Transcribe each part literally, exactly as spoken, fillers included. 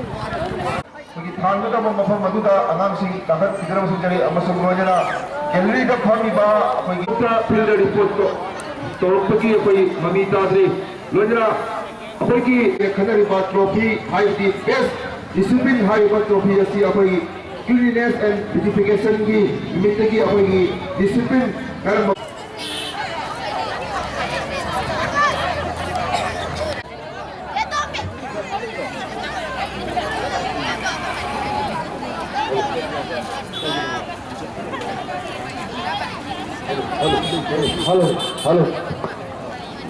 ꯑꯩꯈꯣꯏꯒꯤ ꯊꯥꯡꯒꯗꯕ ꯃꯐꯝ ꯑꯗꯨꯗ ꯑꯉꯥꯡꯁꯤꯡ ꯀꯥꯈꯠꯄꯤꯗꯨꯅ ꯁꯤꯡꯖꯔꯤ ꯑꯃꯁꯨꯡ ꯂꯣꯏꯅꯅ ꯒꯦꯂꯔꯤꯗ ꯐꯝꯃꯤꯕ ꯑꯩꯈꯣꯏꯒꯤ ꯐꯤꯜꯗ ꯔꯤꯄꯣꯔꯠ ꯇꯧꯔꯛꯄꯒꯤ ꯑꯩꯈꯣꯏ ꯃꯃꯤ ꯇꯥꯗ꯭ꯔꯤ꯫ ꯂꯣꯏꯅꯅ ꯑꯩꯈꯣꯏꯒꯤ ꯈꯟꯅꯔꯤꯕ ꯇ꯭ꯔꯣꯐꯤ ꯍꯥꯏꯕꯗꯤ ꯕꯦꯁ ꯗꯤꯁꯤꯄ꯭ꯂꯤꯟ ꯍꯥꯏꯔꯤꯕ ꯇ꯭ꯔꯣꯐꯤ ꯑꯁꯤ ꯑꯩꯈꯣꯏꯒꯤ ꯀ꯭ꯂꯤꯅꯤꯅꯦꯁ ꯑꯦꯟ ꯕ꯭ꯌꯨꯇꯤꯐꯤꯀꯦꯁꯟꯒꯤ ꯅꯨꯃꯤꯠꯇꯒꯤ ꯑꯩꯈꯣꯏꯒꯤ ꯗꯤꯁꯤꯄ꯭ꯂꯤꯟ ꯀꯔꯝꯕ ꯍꯜꯂꯣ, ꯍꯜꯂꯣ꯫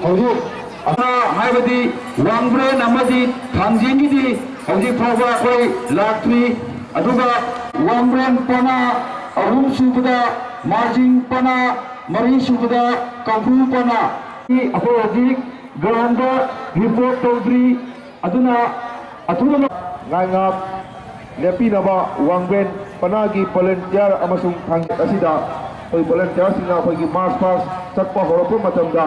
ꯍꯧꯖꯤꯛ ꯑꯅꯥ ꯍꯥꯏꯕꯗꯤ ꯋꯥꯡꯕ꯭ꯔꯦꯟ ꯑꯃꯗꯤ ꯊꯥꯡꯖꯤꯡꯒꯤꯗꯤ ꯍꯧꯖꯤꯛ ꯐꯥꯎꯕ ꯑꯩꯈꯣꯏ ꯂꯥꯛꯇ꯭ꯔꯤ꯫ ꯑꯗꯨꯒ ꯋꯥꯡꯕ꯭ꯔꯦꯟ ꯄꯅꯥ, ꯑꯍꯨꯝ ꯁꯨꯕꯗ ꯃꯥꯔꯖꯤꯡ ꯄꯅꯥ, ꯃꯔꯤ ꯁꯨꯕꯗ ꯀꯝꯐꯨ ꯄꯅꯥ꯫ ꯑꯩꯈꯣꯏ ꯍꯧꯖꯤꯛ ꯒ꯭ꯔꯥꯎꯟꯗ ꯔꯤꯄꯣꯔꯠ ꯇꯧꯗ꯭ꯔꯤ꯫ ꯑꯗꯨꯅ ꯑꯊꯨꯕ ꯉꯥꯏꯉꯥꯛ ꯂꯦꯞꯄꯤꯅꯕ ꯋꯥꯡꯕ꯭ꯔꯦꯟ ꯄꯅꯥꯒꯤ ꯚꯣꯂꯨꯟꯇꯤꯌꯔ ꯑꯃꯁꯨꯡ ꯊꯥꯡꯒꯠ ꯑꯁꯤꯗ ꯑꯩꯈꯣꯏ ꯚꯣꯂꯨꯟꯇꯤꯌꯔꯁꯤꯡꯅ ꯑꯩꯈꯣꯏꯒꯤ ꯃꯥꯔꯆ ꯄꯥꯁ ꯆꯠꯄ ꯍꯧꯔꯛꯄ ꯃꯇꯝꯗ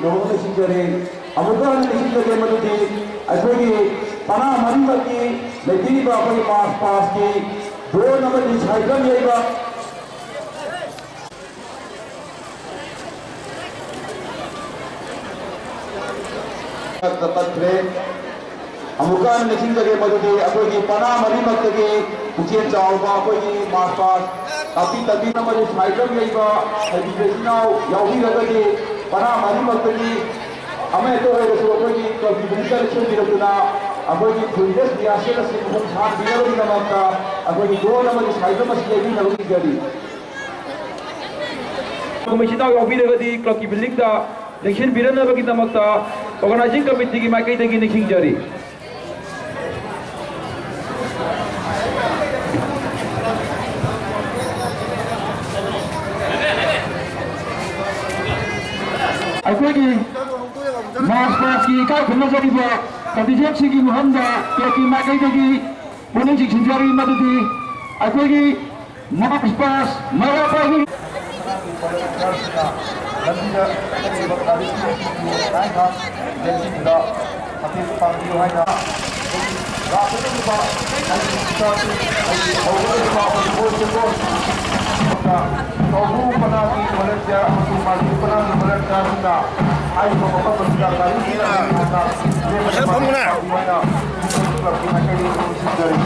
ꯅꯧꯅ ꯅꯤꯡꯁꯤꯡꯖꯔꯤ꯫ ꯑꯃꯨꯛꯀ ꯍꯟꯅ ꯅꯤꯡꯁꯤꯡꯖꯒꯦ ꯃꯗꯨꯗꯤ ꯑꯩꯈꯣꯏꯒꯤ ꯄꯅꯥ ꯃꯔꯤꯃꯛꯀꯤ ꯂꯩꯕꯤꯔꯤꯕ ꯑꯩꯈꯣꯏꯒꯤ ꯃꯥꯔꯆ ꯄꯥꯁꯀꯤ ꯗ꯭ꯔꯣꯟ ꯑꯃꯗꯤ ꯁꯥꯏꯀꯜ ꯌꯩꯕ ꯇꯠꯈ꯭ꯔꯦ꯫ ꯑꯃꯨꯛꯀ ꯍꯟꯅ ꯅꯤꯡꯁꯤꯡꯖꯒꯦ ꯃꯗꯨꯗꯤ ꯑꯩꯈꯣꯏꯒꯤ ꯄꯅꯥ ꯃꯔꯤꯃꯛꯇꯒꯤ ꯄꯨꯛꯆꯦꯜ ꯆꯥꯎꯕ ꯑꯩꯈꯣꯏꯒꯤ ꯃꯥꯔꯆ ꯄꯥꯁ ꯇꯥꯛꯄꯤ ꯇꯝꯕꯤ ꯑꯃꯗꯤ ꯁꯥꯏꯀꯜ ꯌꯩꯕ ꯍꯩꯕꯤꯕ ꯏꯆꯤꯟ ꯏꯅꯥꯎ ꯌꯥꯎꯕꯤꯔꯒꯗꯤ ꯄꯅꯥ ꯃꯔꯤꯃꯛꯇꯒꯤ ꯑꯃ ꯍꯦꯛꯇ ꯑꯣꯏꯔꯁꯨ ꯑꯩꯈꯣꯏꯒꯤ ꯀ꯭ꯂꯕꯀꯤ ꯃꯤꯅꯤꯁꯇꯔ ꯁꯤꯟꯕꯤꯔꯛꯇꯨꯅ ꯑꯩꯈꯣꯏꯒꯤ ꯐꯨꯜ ꯗ꯭ꯔꯦꯁ ꯔꯤꯍꯥꯔꯁꯦꯜ ꯑꯁꯤ ꯃꯄꯨꯡ ꯐꯥꯍꯟꯕꯤꯅꯕꯒꯤꯗꯃꯛꯇ ꯑꯩꯈꯣꯏꯒꯤ ꯗ꯭ꯔꯣꯟ ꯑꯃꯗꯤ ꯁꯥꯏꯀꯜ ꯑꯃꯁꯨ ꯌꯩꯕꯤꯅꯕ ꯅꯤꯡꯖꯔꯤ꯫ ꯃꯁꯤꯗ ꯌꯥꯎꯕꯤꯔꯒꯗꯤ ꯀ꯭ꯂꯕꯀꯤ ꯕꯤꯜꯗꯤꯡꯗ ꯂꯦꯡꯁꯤꯟꯕꯤꯔꯛꯅꯕꯒꯤꯗꯃꯛꯇ ꯑꯣꯔꯒꯅꯥꯏꯖꯤꯡ ꯀꯃꯤꯇꯤꯒꯤ ꯃꯥꯏꯀꯩꯗꯒꯤ ꯅꯤꯡꯁꯤꯡꯖꯔꯤ꯫ ꯑꯩꯈꯣꯏꯒꯤ ꯃꯥꯔꯆ ꯄꯥꯁꯀꯤ ꯏꯀꯥꯏ ꯈꯨꯝꯅꯖꯔꯤꯕ ꯀꯟꯗꯤꯁꯟꯁꯤꯡꯒꯤ ꯃꯐꯝꯗ ꯀ꯭ꯂꯕꯀꯤ ꯃꯥꯏꯀꯩꯗꯒꯤ ꯄꯨꯛꯅꯤꯡ ꯆꯤꯡꯁꯤꯟꯖꯔꯤ ꯃꯗꯨꯗꯤ ꯑꯩꯈꯣꯏꯒꯤ ꯃꯥꯔꯆ ꯄꯥꯁ ꯃꯔꯥ ꯄꯥꯏꯕꯤ ꯂꯝꯕꯤꯗ ꯆꯠꯂꯤꯕ ꯒꯥꯔꯤꯁꯤꯡ ꯑꯁꯤꯕꯨ ꯉꯥꯏ ꯉꯥꯏꯍꯥꯛ ꯂꯦꯞꯁꯤꯟꯕꯗ ꯃꯇꯦꯡ ꯄꯥꯡꯕꯤꯌꯨ ꯍꯥꯏꯅ ꯂꯥꯛꯀꯗꯧꯔꯤꯕ ꯑꯩꯒꯤ ꯏꯆꯥꯁꯤꯡ, ꯑꯩꯒꯤ ꯍꯧꯒꯗꯧꯔꯤꯕ ꯐꯨꯠꯕꯣꯜ ꯆꯦꯝꯄꯤꯌꯟ ꯀꯧꯕ꯭ꯔꯨ ꯄꯅꯥꯒꯤ ꯚꯣꯂꯟꯇꯤꯌꯔ ꯑꯃꯁꯨꯡ ꯃꯥꯂꯦꯝ ꯄꯅꯥꯒꯤ ꯚꯣꯂꯟꯇꯤꯌꯔꯁꯤꯡꯅ ꯍꯥꯏꯔꯤꯕ ꯃꯐꯝ ꯑꯁꯤꯗ ꯒꯥꯔꯤꯁꯤꯡ ꯑꯁꯤ ꯍꯥꯟꯅ ꯂꯦꯞꯅꯕ ꯐꯝꯃꯨꯅꯦ꯫ ꯇꯧꯕꯤꯌꯨ ꯍꯥꯏꯅ ꯀ꯭ꯂꯕꯀꯤ ꯃꯥꯏꯀꯩꯗꯒꯤ ꯅꯤꯡꯁꯤꯡꯖꯔꯤ꯫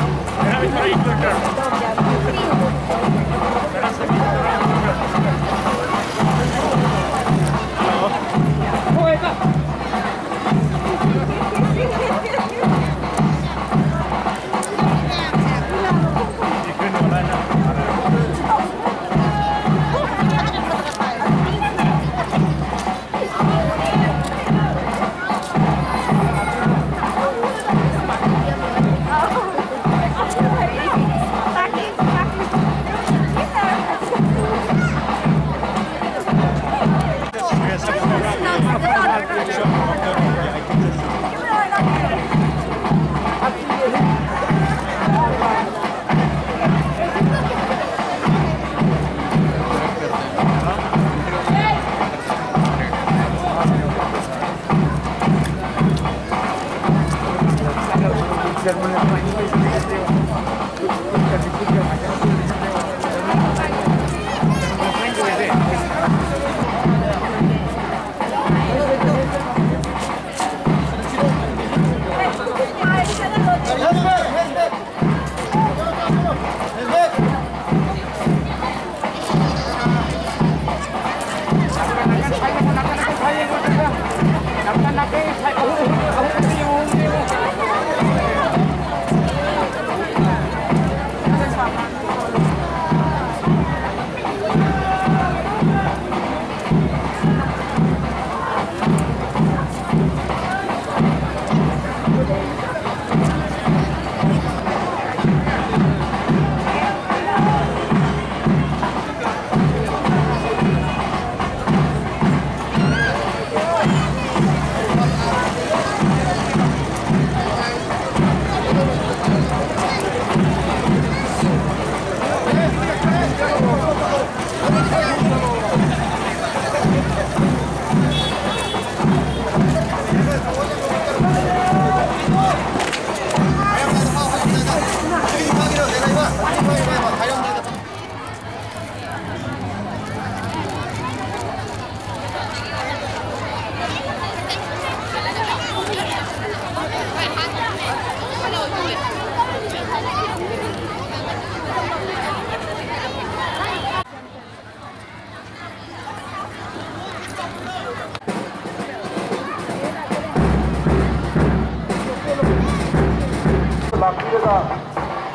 ꯂꯥꯛꯄꯤꯔꯒ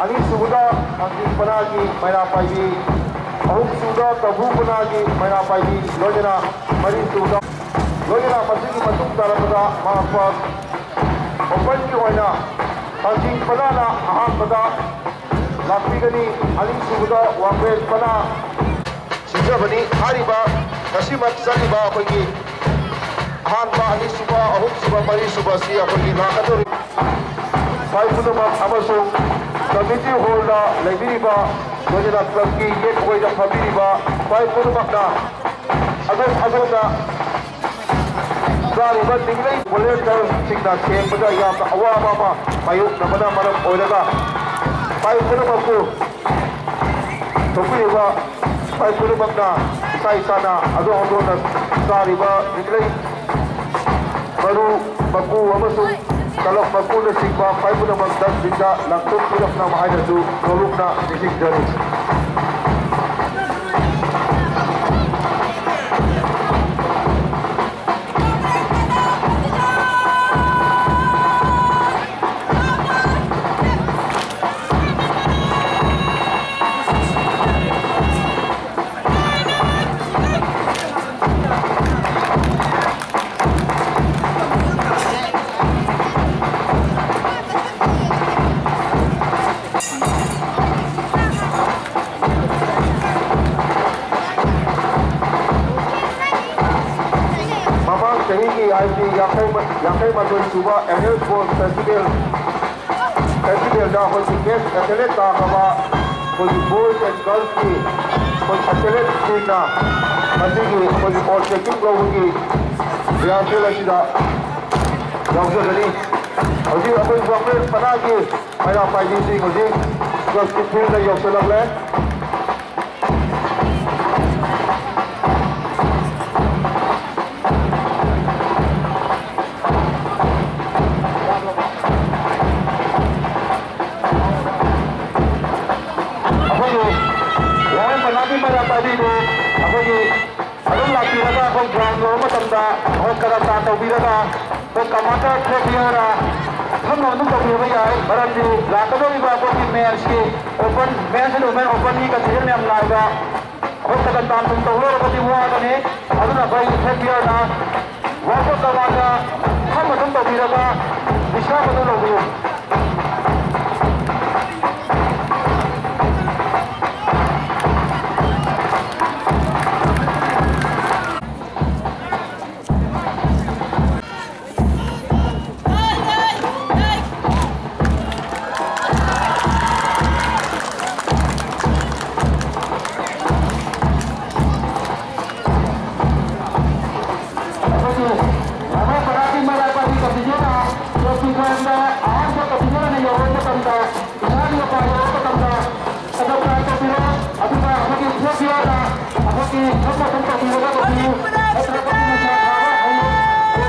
ꯑꯅꯤꯁꯨꯕꯗ ꯊꯥꯡꯖꯤꯡ ꯄꯅꯥꯒꯤ ꯃꯩꯔꯥ ꯄꯥꯏꯕꯤ, ꯑꯍꯨꯝꯁꯨꯕꯗ ꯀꯧꯕ꯭ꯔꯨ ꯄꯅꯥꯒꯤ ꯃꯩꯔꯥ ꯄꯥꯏꯕꯤ, ꯂꯣꯏꯅꯅ ꯃꯔꯤꯁꯨꯕꯗ ꯂꯣꯏꯅꯅ ꯃꯁꯤꯒꯤ ꯃꯇꯨꯡ ꯇꯥꯔꯛꯄꯗ ꯃꯍꯥꯛꯄ openꯒꯤ ꯑꯣꯏꯅ ꯊꯥꯡꯖꯤꯡ ꯄꯅꯥꯅ ꯑꯍꯥꯟꯕꯗ ꯂꯥꯛꯄꯤꯒꯅꯤ꯫ ꯑꯅꯤꯁꯨꯕꯗ ꯋꯥꯡꯕ꯭ꯔꯦꯟ ꯄꯅꯥ ꯁꯤꯟꯖꯕꯅꯤ꯫ ꯍꯥꯏꯔꯤꯕ ꯉꯁꯤꯃꯛ ꯆꯠꯂꯤꯕ ꯑꯩꯈꯣꯏꯒꯤ ꯑꯍꯥꯟꯕ, ꯑꯅꯤꯁꯨꯕ, ꯑꯍꯨꯝꯁꯨꯕ, ꯃꯔꯤꯁꯨꯕ ꯑꯁꯤ ꯑꯩꯈꯣꯏꯒꯤ ꯂꯥꯛꯀꯗꯧꯔꯤꯕ ꯈ꯭ꯋꯥꯏ ꯄꯨꯝꯅꯃꯛ ꯑꯃꯁꯨꯡ community hallꯗ ꯂꯩꯕꯤꯔꯤꯕ ꯂꯣꯏꯅꯅ clubꯀꯤ ꯌꯦꯠ ꯑꯣꯏꯗ ꯐꯝꯕꯤꯔꯤꯕ ꯈ꯭ꯋꯥꯏ ꯄꯨꯝꯅꯃꯛꯅ ꯑꯗꯣꯝ ꯑꯗꯣꯝꯅ ꯆꯥꯔꯤꯕ ꯅꯤꯡꯂꯩ volunteerꯁꯤꯡꯅ ꯊꯦꯡꯕꯗ ꯌꯥꯝꯅ ꯑꯋꯥꯕ ꯑꯃ ꯃꯥꯌꯣꯛꯅꯕꯅ ꯃꯔꯝ ꯑꯣꯏꯔꯒ ꯈ꯭ꯋꯥꯏ ꯄꯨꯝꯅꯃꯛꯄꯨ ꯊꯣꯛꯄꯤꯔꯤꯕ ꯈ꯭ꯋꯥꯏ ꯄꯨꯝꯅꯃꯛꯅ ꯏꯁꯥ ꯏꯁꯥꯅ ꯑꯗꯣꯝ ꯑꯗꯣꯝꯅ ꯆꯥꯔꯤꯕ ꯅꯤꯡꯂꯩ ꯃꯔꯨ, ꯃꯀꯨ ꯑꯃꯁꯨꯡ ꯇꯂꯞ ꯃꯀꯨꯅꯆꯤꯡꯕ ꯈ꯭ꯋꯥꯏ ꯄꯨꯝꯅꯃꯛ dustbinꯗ ꯂꯪꯊꯣꯛꯄꯤꯔꯛꯅꯕ ꯍꯥꯏꯅꯁꯨ ꯅꯣꯂꯨꯛꯅ ꯅꯤꯡꯁꯤꯡꯖꯔꯤ꯫ ꯃꯃꯥꯡ ꯆꯍꯤꯒꯤ ꯍꯥꯏꯗꯤ ꯌꯥꯡꯈꯩ, ꯌꯥꯡꯈꯩ ꯃꯥꯊꯣꯏ ꯁꯨꯕ annual sports festival, festivalꯗ ꯑꯩꯈꯣꯏꯒꯤ best athlete ꯇꯥꯈ꯭ꯔꯕ ꯑꯩꯈꯣꯏꯒꯤ boys and girlsꯀꯤ ꯑꯩꯈꯣꯏ athleteꯁꯤꯡꯅ ꯉꯁꯤꯒꯤ ꯑꯩꯈꯣꯏꯒꯤ objective ꯂꯧꯕꯒꯤ rehearsal ꯑꯁꯤꯗ ꯌꯥꯎꯖꯒꯅꯤ꯫ ꯍꯧꯖꯤꯛ ꯑꯩꯈꯣꯏ ꯋꯥꯡꯕ꯭ꯔꯦꯟ ꯄꯅꯥꯒꯤ ꯃꯩꯔꯥ ꯄꯥꯏꯕꯤꯁꯤꯡ ꯍꯧꯖꯤꯛ clubꯀꯤ fieldꯗ ꯌꯧꯁꯤꯜꯂꯛꯂꯦ꯫ ꯑꯩꯈꯣꯏꯒꯤ ꯋꯥꯍꯦꯡ ꯄꯅꯥꯒꯤ ꯃꯩꯔꯥ ꯄꯥꯏꯕꯤꯗꯨ ꯑꯩꯈꯣꯏꯒꯤ ꯑꯗꯨꯝ ꯂꯥꯛꯄꯤꯔꯒ ꯑꯩꯈꯣꯏ ground ꯌꯧꯕ ꯃꯇꯝꯗ ꯑꯩꯈꯣꯏ ꯀꯔꯝꯅ ꯇꯧꯕꯤꯔꯒ ꯑꯩꯈꯣꯏ commander ꯇ꯭ꯔꯣꯐꯤ ꯍꯥꯏꯅ ꯑꯗꯨꯝ ꯑꯗꯨꯝ ꯇꯧꯕꯤꯕ ꯌꯥꯏ, ꯃꯔꯝꯗꯤ ꯂꯥꯛꯀꯗꯧꯔꯤꯕ ꯑꯩꯈꯣꯏꯒꯤ men's ꯀꯤ open, men's and women open ꯒꯤ competition ꯌꯥꯝ ꯂꯥꯏꯕ, ꯑꯩꯈꯣꯏ ꯁꯒꯟ ꯇꯥꯟ ꯁꯨꯝ ꯇꯧ ꯂꯩꯔꯒꯗꯤ ꯋꯥꯒꯅꯤ꯫ ꯑꯗꯨꯅ ꯑꯩꯈꯣꯏ head beer ꯅ ꯋꯥꯁꯣꯞ ꯇꯣꯉꯥꯟꯅ ꯐꯝ ꯑꯗꯨꯝ ꯇꯧꯕꯤꯔꯒ discount ꯑꯗꯨꯝ ꯂꯧꯕꯤꯌꯨ꯫ ꯑꯩꯈꯣꯏꯒꯤ ꯔꯥꯃꯣ ꯄꯔꯥꯒꯤ ꯃꯩꯔꯥ ꯄꯥꯏꯕꯤ ꯀꯟꯇꯤꯅꯔ ꯇꯣꯞ ꯇꯨ ꯇꯥꯏꯝꯗ ꯑꯍꯥꯟꯕ ꯀꯟꯇꯤꯅꯔ ꯑꯅꯤ ꯌꯧꯔꯕ ꯃꯇꯝꯗ, ꯏꯁꯥꯒꯤ ꯃꯄꯥ ꯌꯧꯔꯕ ꯃꯇꯝꯗ, ꯁꯦꯟꯗꯣꯡ ꯇꯥꯟ ꯇꯧꯕꯤꯔꯣ꯫ ꯑꯗꯨꯒ ꯑꯩꯈꯣꯏꯒꯤ ꯐ꯭ꯂꯦꯛ ꯕꯤꯌꯔꯗ ꯑꯩꯈꯣꯏꯒꯤ ꯐꯝ ꯃꯊꯪ ꯇꯧꯕꯤꯔꯒ ꯇꯧꯕꯤꯌꯨ꯫ ꯅꯠꯇ꯭ꯔꯒꯗꯤ ꯅꯨꯡꯁꯥ ꯁꯥꯕ ꯍꯧꯔꯛꯑꯦ꯫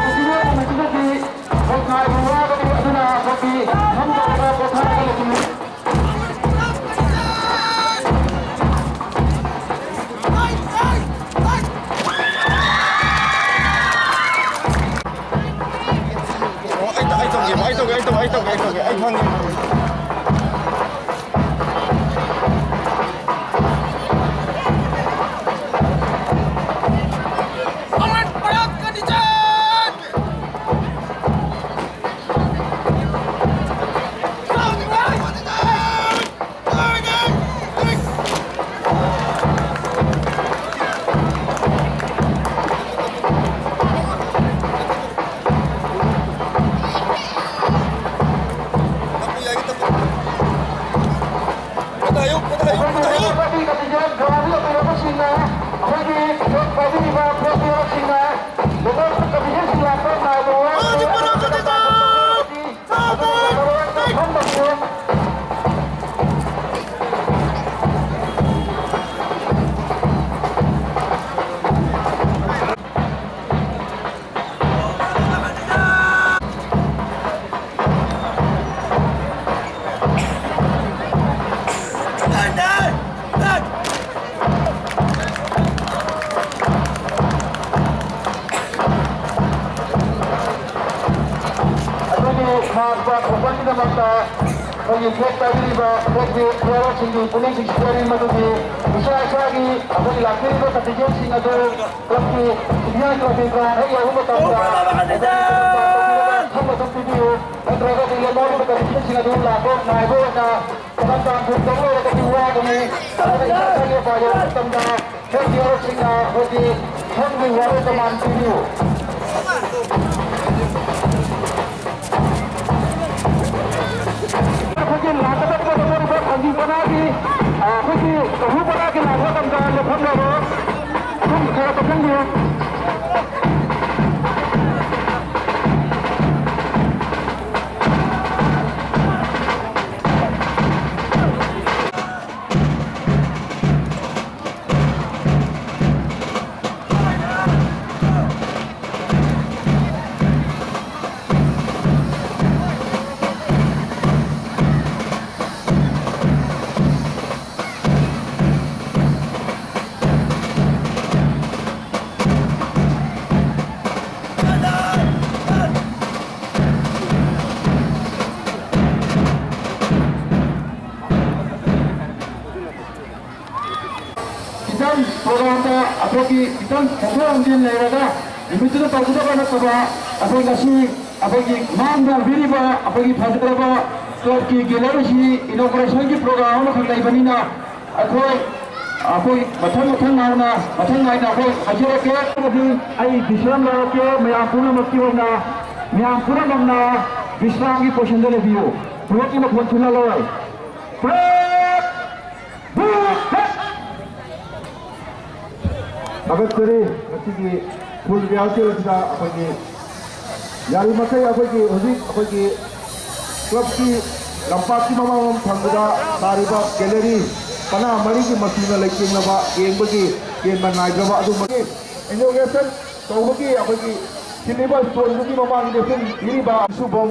ꯀꯟꯇꯤꯅꯔ ꯀꯃꯤꯇꯤꯅꯗꯤ ꯑꯩꯈꯣꯏ ꯉꯥꯏꯕ ꯋꯥꯒꯅꯤ꯫ ꯑꯗꯨꯅ ꯑꯩꯈꯣꯏꯒꯤ ꯐꯝ ꯇꯧꯔꯒ ꯄꯣꯊꯥꯔꯒ ꯂꯩꯕꯤꯌꯨ꯫ ꯑꯣ, ꯑꯩ ꯇꯧ-, ꯑꯩ ꯇꯧꯒꯦ, ꯑꯩ ꯇꯧꯒꯦ, ꯑꯩ ꯇꯧꯒꯦ, ꯑꯩ ꯇꯧꯒꯦ, ꯑꯩ ꯇꯧꯒꯦ, ꯑꯩ ꯈꯪꯉꯦ꯫ ꯈꯥꯛꯄ ꯈꯣꯡꯕꯒꯤꯗꯃꯛꯇ ꯑꯩꯈꯣꯏꯒꯤ ꯐ꯭ꯂꯦꯛ ꯄꯥꯏꯕꯤꯔꯤꯕ ꯐ꯭ꯂꯦꯛꯀꯤ ꯐꯤꯌꯥꯔꯁꯤꯡꯒꯤ ꯄꯨꯛꯅꯤꯡ ꯆꯤꯡꯁꯤꯟꯖꯔꯤ ꯃꯗꯨꯗꯤ ꯏꯁꯥ ꯏꯁꯥꯒꯤ ꯑꯩꯈꯣꯏꯒꯤ ꯂꯥꯛꯄꯤꯔꯤꯕ ꯀꯟꯇꯤꯟꯖꯦꯟꯁꯤꯡ ꯑꯗꯨ ꯀ꯭ꯂꯕꯀꯤ ꯏꯟꯗꯤꯌꯥꯟ ꯇ꯭ꯔꯣꯐꯤ ꯒ꯭ꯔꯥꯎꯟ ꯍꯦꯛ ꯌꯧꯕ ꯃꯇꯝꯗ ꯈꯝꯕ ꯑꯗꯨꯝ ꯄꯤꯕꯤꯌꯨ, ꯅꯠꯇ꯭ꯔꯒꯗꯤ ꯂꯦꯝꯍꯧꯔꯤꯕ ꯀꯟꯇꯤꯟꯖꯦꯟꯁꯤꯡ ꯑꯗꯨ ꯂꯥꯛꯄ ꯉꯥꯏꯕ ꯑꯣꯏꯅ ꯈꯝꯕ ꯇꯥꯡ ꯀꯨꯟ ꯇꯔꯨꯛ ꯑꯣꯏꯔꯒꯗꯤ ꯋꯥꯒꯅꯤ꯫ ꯑꯗꯨꯅ ꯏꯁꯥ ꯏꯁꯥꯒꯤ ꯎꯄꯥꯏ ꯂꯩꯔꯕ ꯃꯇꯝꯗ ꯍꯦꯜꯊ ꯀꯤꯌꯔꯁꯤꯡꯅ ꯑꯩꯈꯣꯏꯒꯤ ꯍꯣꯝꯒꯤ ꯋꯥꯔꯣꯏ ꯀꯃꯥꯟ ꯄꯤꯕꯤꯌꯨ꯫ ꯑꯩꯈꯣꯏꯒꯤ ꯂꯥꯛꯀꯗꯧꯔꯤꯕ ꯊꯥꯡꯖꯤꯡ ꯃꯅꯥꯒꯤ, ꯑ, ꯑꯩꯈꯣꯏꯒꯤ ꯀꯧꯕ꯭ꯔꯨ ꯃꯅꯥꯒꯤ ꯂꯥꯛꯄ ꯃꯇꯝꯗ ꯂꯦꯞꯐꯝ ꯂꯩꯔꯣꯏ꯫ ꯑꯗꯨꯝ ꯈꯔ ꯆꯠꯁꯤꯟꯕꯤꯌꯨ꯫ ꯈꯤꯇꯪ ꯄ꯭ꯔꯣꯒ꯭ꯔꯥꯝꯗ ꯑꯩꯈꯣꯏꯒꯤ ꯈꯤꯇꯪ ꯍꯣꯡꯗꯣꯛ ꯍꯣꯡꯖꯤꯟ ꯂꯩꯔꯒ ꯅꯨꯃꯤꯠꯇꯨꯗ ꯇꯧꯒꯗꯕ ꯅꯠꯇꯕ, ꯑꯩꯈꯣꯏ ꯉꯁꯤ ꯑꯩꯈꯣꯏꯒꯤ ꯃꯥꯡꯗ ꯄꯤꯔꯤꯕ ꯑꯩꯈꯣꯏꯒꯤ ꯐꯖꯔꯕ ꯀ꯭ꯂꯕꯀꯤ ꯒꯦꯂꯔꯤꯁꯤ ꯏꯅꯣꯒ꯭ꯔꯦꯁꯟꯒꯤ ꯄ꯭ꯔꯣꯒ꯭ꯔꯥꯝ ꯑꯃꯈꯛ ꯂꯩꯕꯅꯤꯅ ꯑꯩꯈꯣꯏ, ꯑꯩꯈꯣꯏ ꯃꯊꯪ ꯃꯊꯪ ꯅꯥꯏꯅ, ꯃꯊꯪ ꯅꯥꯏꯅ ꯑꯩꯈꯣꯏ ꯍꯥꯏꯖꯔꯛꯀꯦ꯫ ꯑꯩ ꯕꯤꯁ꯭ꯔꯥꯝ ꯂꯧꯔꯛꯀꯦ ꯃꯌꯥꯝ ꯄꯨꯝꯅꯃꯛꯀꯤ ꯑꯣꯏꯅ꯫ ꯃꯌꯥꯝ ꯄꯨꯝꯅꯃꯛꯅ ꯕꯤꯁ꯭ꯔꯥꯝꯒꯤ ꯄꯣꯖꯤꯁꯟꯗ ꯂꯩꯕꯤꯌꯨ꯫ ꯄꯨꯂꯞꯀꯤ ꯃꯈꯣꯟ ꯊꯨꯡꯍꯜꯂꯣꯏ꯫ ꯄꯨꯂꯞ! ꯊꯥꯒꯠꯆꯔꯤ꯫ ꯉꯁꯤꯒꯤ ꯐꯨꯜ ꯔꯤꯍꯥꯔꯁꯦꯜ ꯑꯁꯤꯗ ꯑꯩꯈꯣꯏꯒꯤ ꯌꯥꯔꯤꯃꯈꯩ ꯑꯩꯈꯣꯏꯒꯤ ꯍꯧꯖꯤꯛ ꯑꯩꯈꯣꯏꯒꯤ ꯀ꯭ꯂꯕꯀꯤ ꯂꯝꯄꯥꯛꯀꯤ ꯃꯃꯥꯡꯂꯣꯝ ꯊꯪꯕꯗ ꯁꯥꯔꯤꯕ ꯒꯦꯂꯔꯤ ꯄꯅꯥ ꯃꯔꯤꯒꯤ ꯃꯆꯨꯅ ꯂꯩꯇꯦꯡꯂꯕ ꯌꯦꯡꯕꯒꯤ ꯄꯦꯟꯕ ꯅꯥꯏꯗ꯭ꯔꯕ ꯑꯗꯨꯝꯕꯒꯤ ꯏꯅꯣꯒ꯭ꯔꯦꯁꯟ ꯇꯧꯕꯒꯤ ꯑꯩꯈꯣꯏꯒꯤ ꯁꯤꯜꯂꯤꯕ ꯁ꯭ꯇꯣꯟꯗꯨꯒꯤ ꯃꯃꯥꯡꯗ ꯁꯨꯝ ꯄꯤꯔꯤꯕ ꯁꯨꯕꯝ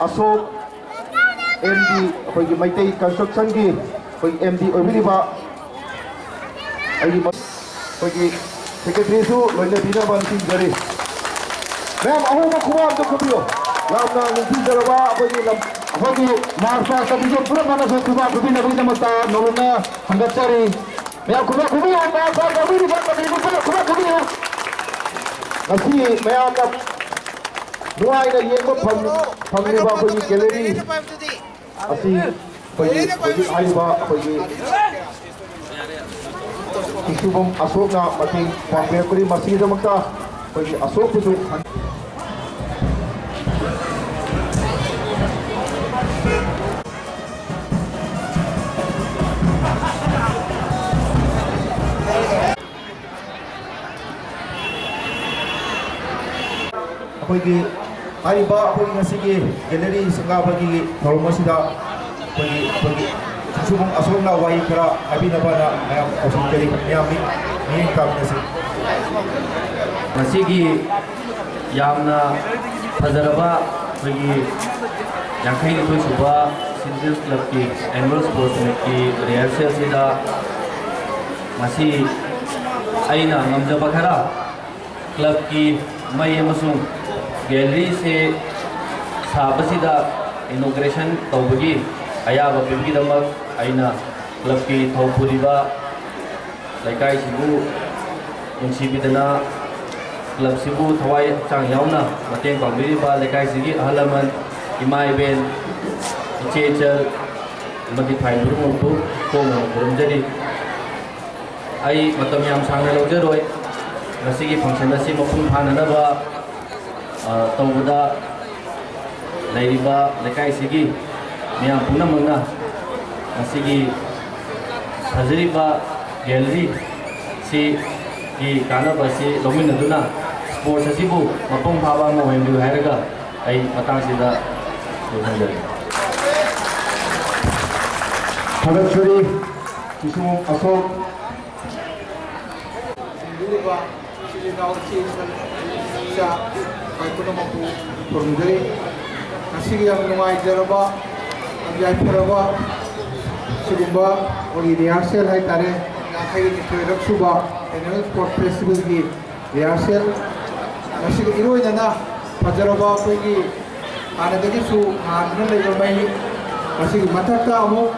ꯑꯁꯣꯛ, ꯑꯦꯝ ꯗꯤ, ꯑꯩꯈꯣꯏꯒꯤ ꯃꯩꯇꯩ ꯀꯟꯁꯇ꯭ꯔꯛꯁꯟꯒꯤ ꯑꯩꯈꯣꯏꯒꯤ ꯑꯦꯝ ꯗꯤ ꯑꯣꯏꯕꯤꯔꯤꯕ ꯑꯩꯒꯤ ꯃ-, ꯑꯩꯈꯣꯏꯒꯤ ꯁꯦꯀ꯭ꯔꯦꯇꯔꯤꯁꯨ ꯂꯣꯏꯅꯕꯤꯅꯕ ꯅꯤꯡꯁꯤꯡꯖꯔꯤ꯫ ꯃꯌꯥꯝ ꯑꯍꯧꯕ ꯈꯨꯕꯥꯛ ꯑꯝꯇ ꯈꯨꯕꯤꯌꯨ꯫ ꯌꯥꯝꯅ ꯅꯤꯡꯊꯤꯖꯔꯕ ꯑꯩꯈꯣꯏꯒꯤ ꯂꯝ, ꯑꯩꯈꯣꯏꯒꯤ ꯃꯥꯔꯁ ꯄꯥꯁ ꯑꯗꯨꯁꯨ ꯄꯨꯝꯅꯃꯛꯅꯁꯨ ꯈꯨꯕꯥꯛ ꯈꯨꯕꯤꯅꯕꯒꯤꯗꯃꯛꯇ ꯅꯧꯍꯧꯅ ꯊꯥꯒꯠꯆꯔꯤ꯫ ꯃꯌꯥꯝ ꯈꯨꯕꯥꯛ ꯈꯨꯕꯤꯌꯨ, ꯃꯥꯔꯁ ꯄꯥꯁ ꯇꯧꯕꯤꯔꯤꯕ ꯀꯃꯤꯇꯤ ꯄꯨꯝꯅꯃꯛ ꯈꯨꯕꯥꯛ ꯈꯨꯕꯤꯌꯨ꯫ ꯉꯁꯤ ꯃꯌꯥꯝꯅ ꯅꯨꯡꯉꯥꯏꯅ ꯌꯦꯡꯕ ꯐꯪ-, ꯐꯪꯂꯤꯕ ꯑꯩꯈꯣꯏꯒꯤ ꯒꯦꯂꯔꯤ ꯑꯁꯤ ꯑꯩꯈꯣꯏꯒꯤ ꯍꯧꯖꯤꯛ ꯍꯥꯏꯔꯤꯕ ꯑꯩꯈꯣꯏꯒꯤ ꯏꯁꯨꯕꯝ ꯑꯁꯣꯛꯅ ꯃꯇꯦꯡ ꯄꯥꯡꯕꯤꯔꯛꯄꯅꯤ꯫ ꯃꯁꯤꯒꯤꯗꯃꯛꯇ ꯑꯩꯈꯣꯏꯒꯤ ꯑꯁꯣꯛꯄꯁꯨ ꯑꯩꯈꯣꯏꯒꯤ ꯍꯥꯏꯔꯤꯕ ꯑꯩꯈꯣꯏꯒꯤ ꯉꯁꯤꯒꯤ ꯒꯦꯂꯔꯤ ꯁꯪꯒꯥꯕꯒꯤ ꯊꯧꯔꯝ ꯑꯁꯤꯗ ꯑꯩꯈꯣꯏꯒꯤ, ꯑꯩꯈꯣꯏꯒꯤ ꯁꯨꯒꯨꯝ ꯑꯁꯣꯝꯅ ꯋꯥꯍꯩ ꯈꯔ ꯍꯥꯏꯕꯤꯅꯕꯅ ꯃꯌꯥꯝ ꯀꯧꯁꯤꯟꯖꯔꯤ꯫ ꯃꯌꯥꯝ ꯃꯤ-, ꯃꯤꯠꯌꯦꯡ ꯇꯥꯃꯤꯟꯅꯁꯤ꯫ ꯉꯁꯤꯒꯤ ꯌꯥꯝꯅ ꯐꯖꯔꯕ ꯑꯩꯈꯣꯏꯒꯤ ꯌꯥꯡꯈꯩꯅꯤꯊꯣꯏ ꯁꯨꯕ ꯁꯤꯟꯖꯦꯜ ꯀ꯭ꯂꯕꯀꯤ annual sports meetꯀꯤ rehearsalꯁꯤꯗ ꯉꯁꯤ ꯑꯩꯅ ꯉꯝꯖꯕ ꯈꯔ ꯀ꯭ꯂꯕꯀꯤ ꯃꯩ ꯑꯃꯁꯨꯡ ꯒꯦꯂꯔꯤꯁꯦ ꯁꯥꯕꯁꯤꯗ inauguration ꯇꯧꯕꯒꯤ ꯑꯌꯥꯕ ꯄꯤꯕꯒꯤꯗꯃꯛ ꯑꯩꯅ ꯀ꯭ꯂꯕꯀꯤ ꯊꯧ ꯄꯨꯔꯤꯕ ꯂꯩꯀꯥꯏꯁꯤꯕꯨ ꯅꯨꯡꯁꯤꯕꯤꯗꯅ ꯀ꯭ꯂꯕꯁꯤꯕꯨ ꯊꯋꯥꯏ ꯍꯛꯆꯥꯡ ꯌꯥꯎꯅ ꯃꯇꯦꯡ ꯄꯥꯡꯕꯤꯔꯤꯕ ꯂꯩꯀꯥꯏꯁꯤꯒꯤ ꯑꯍꯜ ꯂꯃꯟ, ꯏꯃꯥ ꯏꯕꯦꯟ, ꯏꯆꯦ ꯏꯆꯜ ꯑꯃꯗꯤ ꯐꯥꯏ ꯄꯨꯝꯅꯃꯛꯄꯨ ꯏꯀꯣꯛꯅꯅ ꯈꯨꯔꯨꯝꯖꯔꯤ꯫ ꯑꯩ ꯃꯇꯝ ꯌꯥꯝ ꯁꯥꯡꯅ ꯂꯧꯖꯔꯣꯏ꯫ ꯉꯁꯤꯒꯤ function ꯑꯁꯤ ꯃꯄꯨꯡ ꯐꯥꯅꯅꯕ, ꯑ, ꯇꯧꯕꯗ ꯂꯩꯔꯤꯕ ꯂꯩꯀꯥꯏꯁꯤꯒꯤ ꯃꯤꯌꯥꯝ ꯄꯨꯝꯅꯃꯛꯅ ꯉꯁꯤꯒꯤ ꯐꯖꯔꯤꯕ ꯒꯦꯂꯔꯤ ꯁꯤꯒꯤ ꯀꯥꯟꯅꯕ ꯑꯁꯤ ꯂꯧꯃꯤꯟꯅꯗꯨꯅ sports ꯑꯁꯤꯕꯨ ꯃꯄꯨꯡ ꯐꯥꯕ ꯑꯃ ꯑꯣꯏꯍꯟꯕꯤꯌꯨ ꯍꯥꯏꯔꯒ ꯑꯩ ꯃꯇꯥꯡꯁꯤꯗ ꯂꯣꯏꯁꯤꯟꯖꯔꯒꯦ꯫ ꯊꯥꯒꯠꯆꯔꯤ, ꯏꯁꯨꯃꯣꯝ ꯑꯁꯣꯛ꯫ ꯏꯆꯤꯜ ꯏꯅꯥꯎ, ꯏꯆꯦ ꯏꯆꯜ, ꯏꯆꯥ, ꯏꯄꯥ ꯄꯨꯝꯅꯃꯛꯄꯨ ꯈꯨꯔꯨꯝꯖꯔꯤ꯫ ꯉꯁꯤꯒꯤ ꯌꯥꯝ ꯅꯨꯡꯉꯥꯏꯖꯔꯕ, ꯌꯥꯝ ꯌꯥꯏꯐꯔꯕ ꯁꯤꯒꯨꯝꯕ ꯑꯩꯈꯣꯏꯒꯤ rehearsal ꯍꯥꯏꯇꯥꯔꯦ, ꯌꯥꯡꯈꯩ ꯅꯤꯊꯣꯏꯔꯛ ꯁꯨꯕ annual sport festivalꯒꯤ rehearsal꯫ ꯃꯁꯤꯒ ꯏꯔꯣꯏꯅꯅ ꯐꯖꯔꯕ ꯑꯩꯈꯣꯏꯒꯤ ꯍꯥꯟꯅꯗꯒꯤꯁꯨ ꯉꯥꯟꯗꯨꯅ ꯂꯩꯕ ꯃꯩ, ꯃꯁꯤꯒꯤ ꯃꯊꯛꯇ ꯑꯃꯨꯛ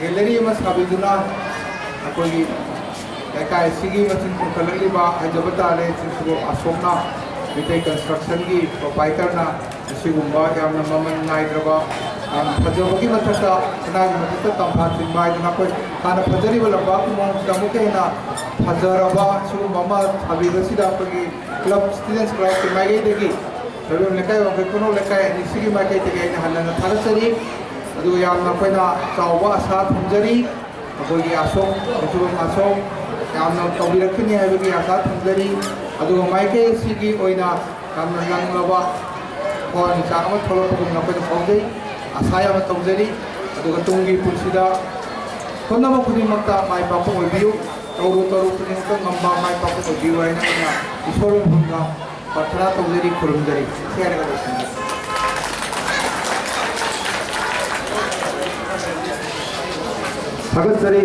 gallery ꯑꯃ ꯁꯥꯕꯤꯗꯨꯅ ꯑꯩꯈꯣꯏꯒꯤ ꯂꯩꯀꯥꯏ ꯑꯁꯤꯒꯤ ꯃꯆꯤꯟ ꯈꯣꯝꯀꯠꯂꯛꯂꯤꯕ ꯍꯥꯏꯖꯕ ꯇꯥꯔꯦ, ꯁꯤꯁꯤꯕꯨ ꯑꯁꯣꯝꯅ ꯃꯩꯇꯩ constructionꯒꯤ proprietorꯅ ꯑꯁꯤꯒꯨꯝꯕ ꯌꯥꯝꯅ ꯃꯃꯜ ꯅꯥꯏꯗ꯭ꯔꯕ, ꯌꯥꯝꯅ ꯐꯖꯕꯒꯤ ꯃꯊꯛꯇ, ꯁꯅꯥꯒꯤ ꯃꯊꯛꯇ ꯇꯝꯐꯥ ꯊꯤꯟꯕ ꯍꯥꯏꯗꯅ ꯑꯩꯈꯣꯏ ꯍꯥꯟꯅ ꯐꯖꯔꯤꯕ ꯂꯝꯄꯥꯛꯀꯤ ꯃꯑꯣꯡꯁꯤꯗ ꯑꯃꯨꯛꯀ ꯍꯦꯟꯅ ꯐꯖꯔꯕ ꯁꯤꯒꯨꯝꯕ ꯑꯃ ꯁꯥꯕꯤꯕꯁꯤꯗ ꯑꯩꯈꯣꯏꯒꯤ club, students clubꯀꯤ ꯃꯥꯏꯀꯩꯗꯒꯤ ꯁꯣꯏꯕꯝ ꯂꯩꯀꯥꯏ, ꯋꯥꯡꯈꯩ ꯈꯨꯅꯧ ꯂꯩꯀꯥꯏ ꯑꯅꯤꯁꯤꯒꯤ ꯃꯥꯏꯀꯩꯗꯒꯤ ꯑꯩꯅ ꯍꯟꯅ ꯍꯟꯅ ꯊꯥꯒꯠꯆꯔꯤ꯫ ꯑꯗꯨꯒ ꯌꯥꯝꯅ ꯑꯩꯈꯣꯏꯅ ꯆꯥꯎꯕ ꯑꯁꯥ ꯊꯝꯖꯔꯤ꯫ ꯑꯩꯈꯣꯏꯒꯤ ꯑꯁꯣꯝ, ꯃꯆꯨꯕꯝ ꯑꯁꯣꯝ ꯌꯥꯝꯅ ꯇꯧꯕꯤꯔꯛꯀꯅꯤ ꯍꯥꯏꯕꯒꯤ ꯑꯁꯥ ꯊꯝꯖꯔꯤ꯫ ꯑꯗꯨꯒ ꯃꯥꯏꯀꯩ ꯑꯁꯤꯒꯤ ꯑꯣꯏꯅ ꯌꯥꯝꯅ ꯅꯪꯂꯕ ꯊꯋꯥꯟꯃꯤꯆꯥꯛ ꯑꯃ ꯊꯣꯛꯂꯛꯄꯒꯨꯝꯅ ꯑꯩꯈꯣꯏꯅ ꯐꯥꯎꯖꯩ, ꯑꯁꯥ ꯌꯥꯝꯅ ꯇꯧꯖꯔꯤ꯫ ꯑꯗꯨꯒ ꯇꯨꯡꯒꯤ ꯄꯨꯟꯁꯤꯗ ꯍꯣꯠꯅꯕ ꯈꯨꯗꯤꯡꯃꯛꯇ ꯃꯥꯏ ꯄꯥꯛꯄ ꯑꯣꯏꯕꯤꯌꯨ꯫ ꯇꯧꯔꯨ ꯇꯧꯔꯨ ꯈꯨꯗꯤꯡꯃꯛꯇ ꯉꯝꯕ ꯃꯥꯏ ꯄꯥꯛꯄ ꯑꯣꯏꯕꯤꯌꯨ ꯍꯥꯏꯅ ꯑꯩꯅ ꯏꯁꯣꯔ ꯃꯐꯝꯗ ꯄ꯭ꯔꯥꯊꯅꯥ ꯇꯧꯖꯔꯤ, ꯈꯨꯔꯨꯝꯖꯔꯤ꯫ ꯁꯤ ꯍꯥꯏꯔꯒ ꯂꯣꯏꯁꯤꯟꯖꯔꯦ꯫ ꯊꯥꯒꯠꯆꯔꯤ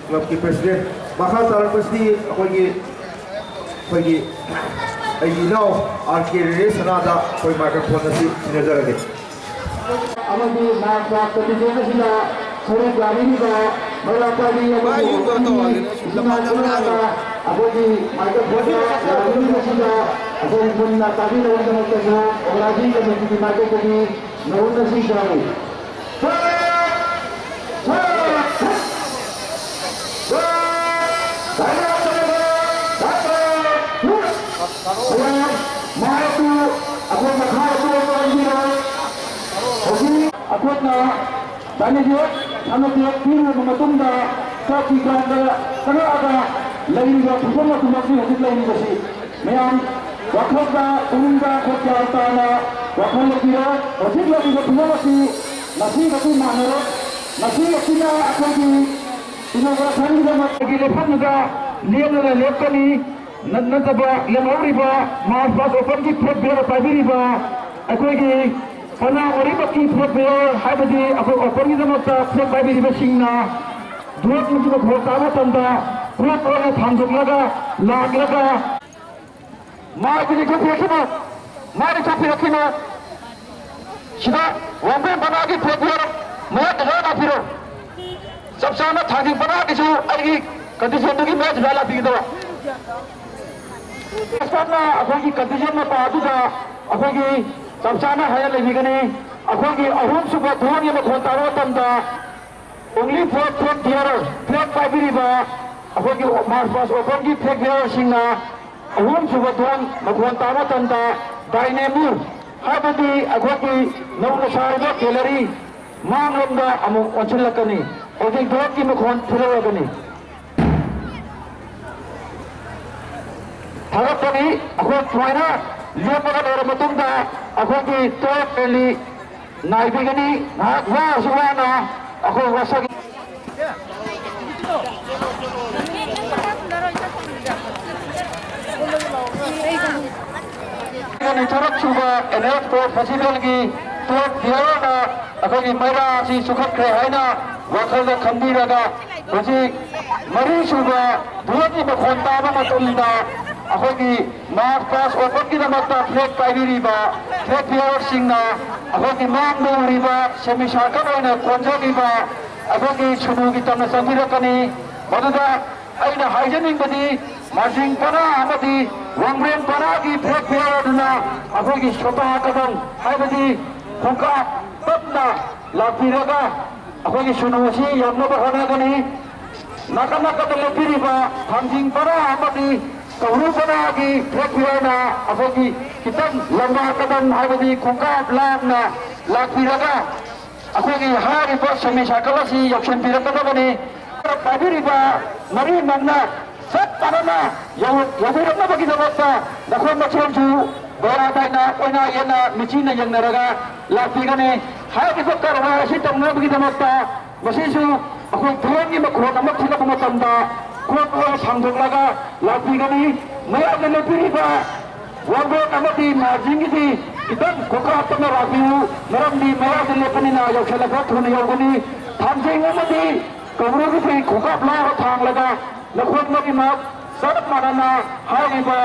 clubꯀꯤ president꯫ ꯃꯈꯥ ꯇꯥꯔꯛꯄꯁꯤꯗꯤ ꯑꯩꯈꯣꯏꯒꯤ, ꯑꯩꯈꯣꯏꯒꯤ ꯑꯩꯒꯤ ꯏꯅꯥꯎ R K ꯔꯦꯁꯅꯥꯗ ꯑꯩꯈꯣꯏ microphone ꯑꯁꯤ ꯁꯤꯟꯅꯖꯔꯒꯦ꯫ ꯑꯃꯗꯤ ꯃꯥꯏꯛ ꯄꯥꯛꯄ ꯇꯤꯀꯦꯠ ꯑꯁꯤꯗ ꯁꯔꯨꯛ ꯌꯥꯕꯤꯔꯤꯕ ꯃꯩꯔꯥ ꯄꯥꯏꯕꯤ ꯑꯃꯗꯤ ꯃꯥ ꯌꯨꯝꯗ ꯇꯧꯍꯜꯂꯦ, ꯁꯨꯝ ꯏꯆꯤꯟ ꯏꯅꯥꯎ ꯂꯝꯄꯥꯛꯇ ꯄꯨꯝꯅꯃꯛꯇ ꯂꯥꯛꯑꯒ꯫ ꯑꯩꯈꯣꯏꯒꯤ ꯃꯥꯏꯀ꯭ꯔꯐꯣꯟꯗ ꯌꯥꯕꯤꯔꯤꯕꯁꯤꯗ ꯑꯩꯈꯣꯏ ꯄꯨꯟꯅ ꯇꯥꯕꯤꯅꯕꯒꯤꯗꯃꯛꯇꯁꯨ ꯑꯣꯔꯒꯅꯥꯏꯖꯤꯡ ꯀꯃꯤꯇꯤꯒꯤ ꯃꯥꯏꯀꯩꯗꯒꯤ ꯅꯧꯅ ꯁꯤꯡ ꯇꯥꯔꯤ꯫ ꯃꯌꯥꯝ ꯃꯍꯥꯛꯄꯨ ꯑꯩꯈꯣꯏ ꯃꯈꯥꯗ ꯆꯣꯡꯕ ꯑꯣꯏꯕꯤꯔꯣꯏ꯫ ꯍꯧꯖꯤꯛ ꯑꯩꯈꯣꯏꯅ ꯗꯥꯏꯅꯦꯖꯣꯔ ꯁꯥꯟꯅꯄꯣꯠ ꯄꯤꯔꯨꯔꯕ ꯃꯇꯨꯡꯗ ꯆꯥꯛꯀꯤ ꯒ꯭ꯔꯥꯎꯟꯗ ꯆꯪꯉꯛꯑꯒ ꯂꯩꯔꯤꯕ ꯐꯤꯕꯝ ꯑꯗꯨꯃꯛꯅꯤ ꯍꯧꯖꯤꯛ ꯂꯩꯔꯤꯕꯁꯤ꯫ ꯃꯌꯥꯝ ꯋꯥꯈꯜꯗ ꯄꯨꯛꯅꯤꯡꯗ ꯈꯣꯏ ꯒ꯭ꯌꯥꯟ ꯇꯥꯅ ꯋꯥꯈꯜ ꯂꯧꯕꯤꯔꯣ꯫ ꯍꯧꯖꯤꯛ ꯂꯩꯔꯤꯕ ꯐꯤꯕꯝ ꯑꯁꯤ ꯉꯁꯤꯒꯁꯨ ꯃꯥꯟꯅꯔꯣꯏ꯫ ꯉꯁꯤ ꯑꯁꯤꯅ ꯑꯩꯈꯣꯏꯒꯤ ꯏꯅꯣꯒ꯭ꯔꯦꯁꯟꯒꯤꯗꯃꯛ ꯑꯩꯒꯤ ꯂꯦꯞꯐꯝꯗꯨꯗ ꯂꯦꯞꯂꯒ ꯂꯦꯞꯀꯅꯤ꯫ ꯅꯠ-, ꯅꯠꯇꯕ ꯂꯦꯝꯍꯧꯔꯤꯕ ꯃꯥꯔꯆ ꯄꯥꯁ ꯑꯣꯄꯟꯒꯤ ꯐ꯭ꯂꯦꯛ ꯕꯦꯌꯔ ꯄꯥꯏꯕꯤꯔꯤꯕ ꯑꯩꯈꯣꯏꯒꯤ ꯄꯅꯥ ꯃꯔꯤꯃꯛꯀꯤ ꯐ꯭ꯂꯦꯛ ꯕꯦꯌꯔ, ꯍꯥꯏꯕꯗꯤ ꯑꯩꯈꯣꯏ ꯑꯣꯄꯟꯒꯤꯗꯃꯛꯇ ꯐ꯭ꯂꯦꯛ ꯄꯥꯏꯕꯤꯔꯤꯕꯁꯤꯡꯅ ꯗ꯭ꯔꯣꯞ ꯅꯠꯇ꯭ꯔꯒ ꯚꯣꯠ ꯇꯥꯕ ꯃꯇꯝꯗ ꯄꯨꯂꯞ ꯑꯣꯏꯅ ꯊꯥꯡꯗꯣꯛꯂꯒ ꯂꯥꯛꯂꯒ ꯃꯥꯏꯗꯨꯗꯤ ꯆꯠꯄꯤꯔꯛꯈꯤꯅꯨ, ꯃꯥꯏꯗꯤ ꯆꯠꯄꯤꯔꯛꯈꯤꯅꯨ꯫ ꯁꯤꯗ ꯋꯥꯡꯕ꯭ꯔꯦꯟ ꯄꯅꯥꯒꯤ ꯐ꯭ꯂꯦꯛ ꯕꯤꯌꯔ ꯃꯌꯥꯝ ꯈꯔ ꯂꯥꯛꯄꯤꯔꯣ꯫ ꯆꯞ ꯆꯥꯅ ꯊꯥꯡꯖꯤꯡ ꯄꯅꯥꯒꯤꯁꯨ ꯑꯩꯒꯤ ꯀꯟꯇꯤꯟꯖꯦꯟꯗꯨꯒꯤ ꯃꯌꯥꯝꯁꯤꯗ ꯂꯥꯛꯄꯤꯒꯗꯕ꯫ ꯆꯞ ꯆꯥꯅ ꯑꯩꯈꯣꯏꯒꯤ ꯀꯟꯇꯤꯟꯖꯦꯟ ꯃꯄꯥ ꯑꯗꯨꯗ ꯑꯩꯈꯣꯏꯒꯤ ꯆꯞ ꯆꯥꯅ ꯍꯥꯏꯔ ꯂꯩꯕꯤꯒꯅꯤ꯫ ꯑꯩꯈꯣꯏꯒꯤ ꯑꯍꯨꯝꯁꯨꯕ ꯊꯣꯡꯒꯤ ꯃꯈꯣꯟ ꯇꯥꯕ ꯃꯇꯝꯗ only for flag bearer, ꯐ꯭ꯂꯦꯛ ꯄꯥꯏꯕꯤꯔꯤꯕ ꯑꯩꯈꯣꯏꯒꯤ ꯃꯥꯔꯁ ꯄꯥꯁ ꯑꯣꯄꯟꯒꯤ ꯐ꯭ꯂꯦꯛ ꯕꯤꯌꯔꯁꯤꯡꯅ ꯑꯍꯨꯝꯁꯨꯕ ꯊꯣꯡ ꯃꯈꯣꯟ ꯇꯥꯕ ꯃꯇꯝꯗ ꯗꯥꯏꯅꯦꯃꯤꯛ ꯍꯥꯏꯕꯗꯤ ꯑꯩꯈꯣꯏꯒꯤ ꯅꯧꯅ ꯁꯥꯔꯤꯕ ꯒꯦꯂꯔꯤ ꯃꯥꯡꯂꯣꯝꯗ ꯑꯃꯨꯛ ꯑꯣꯟꯁꯤꯜꯂꯛꯀꯅꯤ꯫ ꯍꯧꯖꯤꯛ ꯗ꯭ꯔꯣꯟꯒꯤ ꯃꯈꯣꯟ ꯊꯤꯜꯂꯛꯂꯒꯅꯤ꯫ ꯊꯥꯒꯠꯄꯅꯤ꯫ ꯑꯩꯈꯣꯏ ꯁꯨꯃꯥꯏꯅ ꯂꯦꯞꯄꯒ ꯂꯩꯔꯕ ꯃꯇꯨꯡꯗ ꯑꯩꯈꯣꯏꯒꯤ ꯇꯣꯞ ꯔꯦꯂꯤ ꯉꯥꯏꯕꯤꯒꯅꯤ꯫ ꯉꯥꯏꯍꯥꯛ ꯋꯥꯔꯁꯨ ꯋꯥꯅ ꯑꯩꯈꯣꯏ ꯋꯥꯁꯛ ꯅꯤꯊꯣꯏꯔꯛ ꯁꯨꯕ ꯑꯦꯟ ꯑꯦꯐ ꯇꯣꯞ ꯐꯦꯁꯇꯤꯚꯦꯜꯒꯤ ꯇꯣꯞ ꯕꯤꯌꯔꯅ ꯑꯩꯈꯣꯏꯒꯤ ꯃꯩꯔꯥ ꯑꯁꯤ ꯆꯨꯈꯠꯈ꯭ꯔꯦ ꯍꯥꯏꯅ ꯋꯥꯈꯜꯗ ꯈꯟꯕꯤꯔꯒ ꯍꯧꯖꯤꯛ ꯃꯔꯤꯁꯨꯕ ꯗ꯭ꯔꯣꯟꯒꯤ ꯃꯈꯣꯟ ꯇꯥꯕ ꯃꯇꯝꯗ ꯑꯩꯈꯣꯏꯒꯤ ꯃꯥꯔꯁ ꯄꯥꯁ ꯑꯣꯄꯟꯒꯤꯗꯃꯛꯇ ꯐ꯭ꯂꯦꯛ ꯄꯥꯏꯕꯤꯔꯤꯕ ꯐ꯭ꯂꯦꯛ ꯕꯤꯌꯔꯁꯤꯡꯅ ꯑꯩꯈꯣꯏꯒꯤ ꯃꯥꯡꯗ ꯎꯔꯤꯕ ꯁꯦꯃꯤ ꯁꯥꯔꯀꯜ ꯑꯣꯏꯅ ꯀꯣꯟꯖꯔꯤꯕ ꯑꯩꯈꯣꯏꯒꯤ ꯁꯨꯅꯨꯒꯤ ꯇꯝꯅ ꯆꯪꯕꯤꯔꯛꯀꯅꯤ꯫ ꯃꯗꯨꯗ ꯑꯩꯅ ꯍꯥꯏꯖꯅꯤꯡꯕꯗꯤ ꯃꯥꯔꯖꯤꯡ ꯄꯔꯥ ꯑꯃꯗꯤ ꯋꯥꯡꯕ꯭ꯔꯦꯟ ꯄꯔꯥꯒꯤ ꯐ꯭ꯂꯦꯛ ꯕꯤꯌꯔ ꯑꯗꯨꯅ ꯑꯩꯈꯣꯏꯒꯤ ꯁꯣꯇꯥ ꯀꯗꯝ ꯍꯥꯏꯕꯗꯤ ꯈꯣꯡꯀꯥꯞ ꯇꯞꯅ ꯂꯥꯛꯄꯤꯔꯒ ꯑꯩꯈꯣꯏꯒꯤ ꯁꯨꯅꯨ ꯑꯁꯤ ꯌꯧꯅꯕ ꯍꯣꯠꯅꯒꯅꯤ꯫ ꯅꯥꯀꯟ ꯅꯥꯀꯟꯗ ꯂꯦꯞꯄꯤꯔꯤꯕ ꯊꯥꯡꯖꯤꯡ ꯄꯔꯥ ꯑꯃꯗꯤ ꯀꯧꯕ꯭ꯔꯨ ꯄꯔꯥꯒꯤ ꯐ꯭ꯂꯦꯛ ꯕꯤꯌꯔꯅ ꯑꯩꯈꯣꯏꯒꯤ ꯈꯤꯇꯪ ꯂꯝꯕꯥ ꯀꯗꯝ ꯍꯥꯏꯕꯗꯤ ꯈꯣꯡꯀꯥꯞ ꯂꯥꯞꯅ ꯂꯥꯛꯄꯤꯔꯒ ꯑꯩꯈꯣꯏꯒꯤ ꯍꯥꯏꯔꯤꯕ ꯁꯦꯃꯤ ꯁꯥꯔꯀꯜ ꯑꯁꯤ ꯌꯧꯁꯤꯟꯕꯤꯔꯛꯀꯗꯕꯅꯤ꯫ ꯄꯥꯏꯕꯤꯔꯤꯕ ꯃꯔꯤꯃꯛꯅ ꯆꯞ ꯃꯥꯟꯅꯅ ꯌꯧ-, ꯌꯧꯕꯤꯔꯛꯅꯕꯒꯤꯗꯃꯛꯇ ꯅꯈꯣꯏ ꯃꯁꯦꯟꯁꯨ ꯕꯣꯔꯥ ꯇꯥꯏꯅ ꯑꯣꯏꯅ ꯌꯦꯟꯅ ꯃꯤꯆꯤꯅ ꯌꯦꯡꯅꯔꯒ ꯂꯥꯛꯄꯤꯒꯅꯤ꯫ ꯍꯥꯏꯔꯤꯕ ꯀꯔꯕꯥꯔ ꯑꯁꯤ ꯇꯧꯅꯕꯒꯤꯗꯃꯛꯇ ꯃꯁꯤꯁꯨ ꯑꯩꯈꯣꯏ ꯗ꯭ꯔꯣꯟꯒꯤ ꯃꯈꯣꯟ ꯑꯃ ꯊꯤꯜꯂꯛꯄ ꯃꯇꯝꯗ ꯀꯣꯛ ꯂꯣꯏ ꯁꯥꯡꯗꯣꯛꯂꯒ ꯂꯥꯛꯄꯤꯒꯅꯤ꯫ ꯃꯌꯥꯝꯅ ꯂꯦꯞꯄꯤꯔꯤꯕ ꯋꯥꯡꯕ꯭ꯔꯦꯟ ꯑꯃꯗꯤ ꯃꯥꯔꯖꯤꯡꯒꯤꯗꯤ ꯈꯤꯇꯪ ꯈꯣꯡꯀꯥꯞ ꯇꯞꯅ ꯂꯥꯛꯄꯤꯌꯨ, ꯃꯔꯝꯗꯤ ꯃꯌꯥꯏꯗ ꯂꯦꯞꯄꯅꯤꯅ ꯌꯧꯁꯤꯜꯂꯛꯄ ꯊꯨꯅ ꯌꯧꯒꯅꯤ꯫ ꯊꯥꯡꯖꯤꯡ ꯑꯃꯗꯤ ꯀꯧꯕ꯭ꯔꯨꯒꯤꯗꯤ ꯈꯣꯡꯀꯥꯞ ꯂꯥꯎꯅ ꯊꯥꯡꯂꯒ ꯅꯈꯣꯏ ꯃꯔꯤꯃꯛ ꯆꯞ ꯃꯥꯟꯅꯅ ꯍꯥꯏꯔꯤꯕ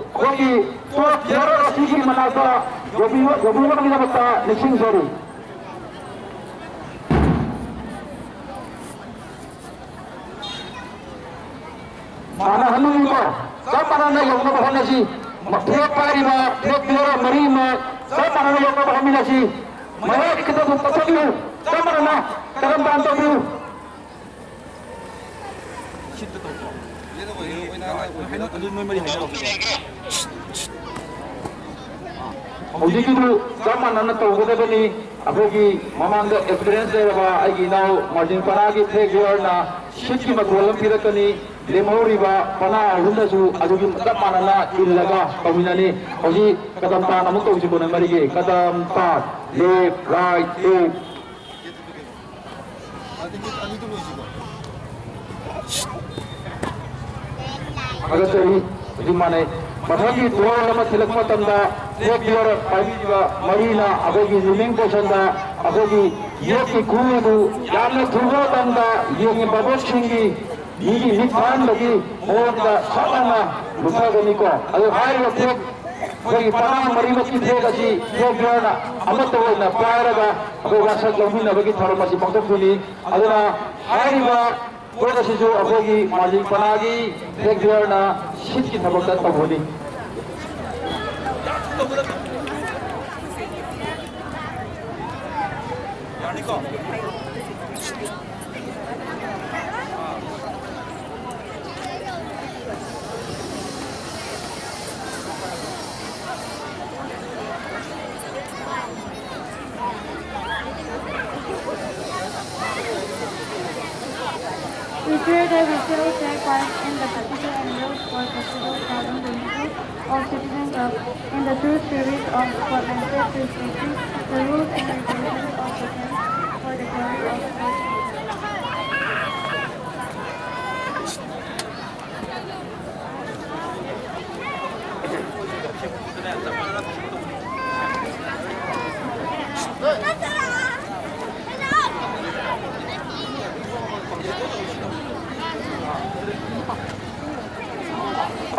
ꯑꯩꯈꯣꯏꯒꯤ ꯇꯣꯞ ꯕꯤꯌꯔ ꯑꯁꯤꯒꯤ ꯃꯅꯥꯛꯇ ꯌꯧꯕꯤꯕ-, ꯌꯧꯕꯤꯅꯕꯒꯤꯗꯃꯛꯇ ꯅꯤꯡꯁꯤꯡꯖꯔꯤ꯫ ꯃꯥꯟꯅꯍꯟꯅꯤꯡꯉꯤꯀꯣ, ꯆꯞ ꯃꯥꯟꯅꯅ ꯌꯧꯅꯕ ꯍꯣꯠꯅꯁꯤ꯫ ꯐ꯭ꯂꯦꯒ ꯄꯥꯏꯔꯤꯕ ꯐ꯭ꯂꯦꯒ ꯕꯤꯌꯔ ꯃꯔꯤꯃꯛ ꯆꯞ ꯃꯥꯟꯅꯅ ꯌꯧꯅꯕ ꯍꯣꯠꯃꯤꯟꯅꯁꯤ꯫ ꯃꯌꯥꯏ ꯈꯤꯇꯪ ꯀꯛꯊꯠꯄꯤꯌꯨ, ꯆꯞ ꯃꯥꯟꯅꯅ ꯀꯔꯝ ꯀꯥꯟ ꯇꯧꯕꯤꯌꯨ꯫ ꯍꯧꯖꯤꯛꯀꯤꯗꯨ ꯆꯞ ꯃꯥꯟꯅꯅ ꯇꯧꯒꯗꯕꯅꯤ꯫ ꯑꯩꯈꯣꯏꯒꯤ ꯃꯃꯥꯡꯗ ꯑꯦꯛꯁꯄꯤꯔꯤꯌꯦꯟꯁ ꯂꯩꯔꯕ ꯑꯩꯒꯤ ꯏꯅꯥꯎ ꯃꯥꯔꯖꯤꯡ ꯄꯅꯥꯒꯤ ꯐ꯭ꯂꯦꯒ ꯕꯤꯌꯔꯅ ꯁꯤꯠꯀꯤ ꯃꯇꯣꯜ ꯑꯃ ꯄꯤꯔꯛꯀꯅꯤ꯫ ꯂꯦꯝꯍꯧꯔꯤꯕ ꯄꯅꯥ ꯑꯍꯨꯝꯅꯁꯨ ꯑꯗꯨꯒꯤ ꯆꯞ ꯃꯥꯟꯅꯅ ꯏꯜꯂꯒ ꯇꯧꯃꯤꯟꯅꯅꯤ꯫ ꯍꯧꯖꯤꯛ ꯀꯗꯝ ꯇꯥꯟ ꯑꯃꯨꯛ ꯇꯧꯁꯤꯀꯣ, ꯅꯪ ꯃꯔꯤꯒꯤ ꯀꯗꯝ ꯇꯥꯟ, ꯂꯦꯐ, ꯔꯥꯏꯠ, ꯂꯦꯐ꯫ ꯊꯥꯒꯠꯆꯔꯤ꯫ ꯍꯧꯖꯤꯛ ꯃꯥꯟꯅꯩ꯫ ꯃꯊꯪꯒꯤ ꯇꯣꯔ ꯑꯃ ꯊꯤꯜꯂꯛꯄ ꯃꯇꯝꯗ ꯐ꯭ꯂꯦꯒ ꯕꯤꯌꯔ ꯄꯥꯏꯕꯤꯔꯤꯕ ꯃꯔꯤꯅ ꯑꯩꯈꯣꯏꯒꯤ ꯅꯤꯃꯤꯡ ꯄꯣꯔꯁꯟꯗ ꯑꯩꯈꯣꯏꯒꯤ ꯌꯦꯠꯀꯤ ꯈꯨ ꯑꯗꯨ ꯌꯥꯝꯅ ꯊꯨꯕ ꯃꯇꯝꯗ ꯌꯦꯡꯉꯤ ꯚꯥꯕꯣꯛꯁꯤꯡꯒꯤ ꯃꯤꯒꯤ ꯃꯤꯠ ꯐꯥꯍꯟꯕꯒꯤ ꯃꯑꯣꯡꯗ ꯁꯥꯡꯅ ꯂꯨꯞꯊꯒꯅꯤꯀꯣ꯫ ꯑꯗꯨ ꯍꯥꯏꯔꯤꯕ ꯐ꯭ꯂꯦꯒ, ꯑꯩꯈꯣꯏꯒꯤ ꯄꯅꯥ ꯃꯔꯤꯃꯛꯀꯤ ꯐ꯭ꯂꯦꯒ ꯑꯁꯤ ꯐ꯭ꯂꯦꯒ ꯕꯤꯌꯔꯅ ꯑꯃꯠꯇ ꯑꯣꯏꯅ ꯄꯥꯏꯔꯒ ꯑꯩꯈꯣꯏ ꯋꯥꯁꯛ ꯂꯧꯃꯤꯟꯅꯕꯒꯤ ꯊꯧꯔꯝ ꯑꯁꯤ ꯄꯥꯡꯊꯣꯛꯇꯣꯏꯅꯤ꯫ ꯑꯗꯨꯅ ꯍꯥꯏꯔꯤꯕ ꯄꯣꯠ ꯑꯁꯤꯁꯨ ꯑꯩꯈꯣꯏꯒꯤ ꯃꯥꯔꯖꯤꯡ ꯄꯅꯥꯒꯤ ꯐ꯭ꯂꯦꯒ ꯕꯤꯌꯔꯅ ꯁꯤꯠꯀꯤ ꯊꯕꯛꯇ ꯇꯧꯒꯅꯤ꯫ We pray that we shall take part in the cathedral and rules for cathedral Southern Community of Citizens of in the true spirit of Scotland, faith, respecting the rules and regulations of the same for the glory of God.